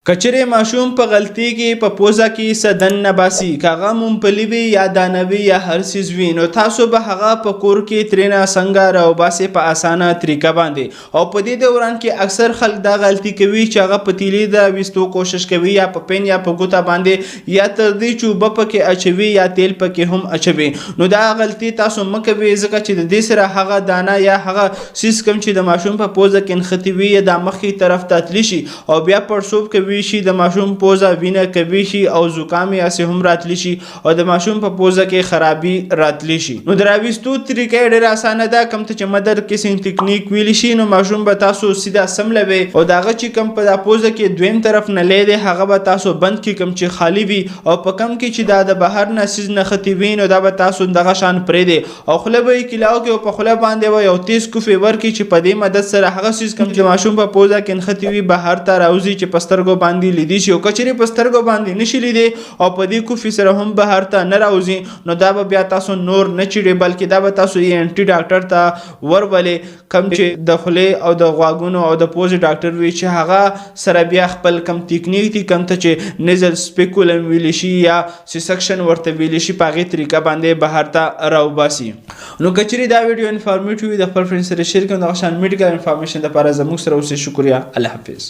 که چېرې ماشوم په غلطي کې په پوزه کې څه دننه باسي، که هغه ممپلي وي یا دانه وي یا هر څیز وي، نو تاسو به هغه په کور کې ترېنه څنګه راوباسئ په اسانه طریقه باندې؟ او په دې دوران کې اکثر خلک دا غلطي کوي چې هغه په تیلي د ویستو کوشش کوي، یا په پین، یا په ګوته باندې، یا تر دې چې اوبه پکې اچوي یا تیل پکې هم اچوي. نو دا غلطي تاسو مه کوئ، ځکه چې د دې سره هغه دانه یا هغه څیز کوم چې د ماشوم په پوزه کې نښتې وي، یا د مخکې طرف ته تللی شي او بیا پړسوب کوي شي، د ماشوم پوزه وینه کوي شي او زکام یې هسې هم راتلی شي او د ماشوم په پوزه کې خرابي راتلی شي. نو د راویستو طریقه یې ډېره اسانه ده، کوم ته چې mother kissing technique ویلی شي. نو ماشوم به تاسو سیده سملوي او د هغه چې کوم په دا پوزه کې دویم طرف نلی دی، هغه به تاسو بند کړي، کوم چې خالي وي، او په کوم کې چې دا د بهر نه څیز نښتې وي، نو دا به تاسو دغه شان پرېږدئ او خوله به یې کیلاو کړئ او په خوله باندې به یو تیز کوفې ورکړي چې په دې مدد سره هغه څیز کوم چې ماشوم په پوزه کې نښتې وي، بهر ته راوځي چې په سترګو باندې لیدی شي. او که چېرې په سترګو باندې نشي لیدی او په دې کوفې سره هم بهر ته نه راوځي، نو دا به بیا تاسو نور نه چیړئ، بلکې دا به تاسو ENT ډاکټر ته ورولئ، کوم چې د خولې او د غوږونو او د پوزې ډاکټر وي، چې هغه سره بیا خپل کم تکنیک دي، کوم ته چې nasal speculum ویلی شي یا C section ورته ویلی شي، په هغې طریقه باندې بهر ته راوباسي. نو که چېرې دا ویډیو informative وي، د خپل friend سره share کړئ. دغه شان medical information لپاره زموږ سره اوسئ. شکریه، الله حافظ.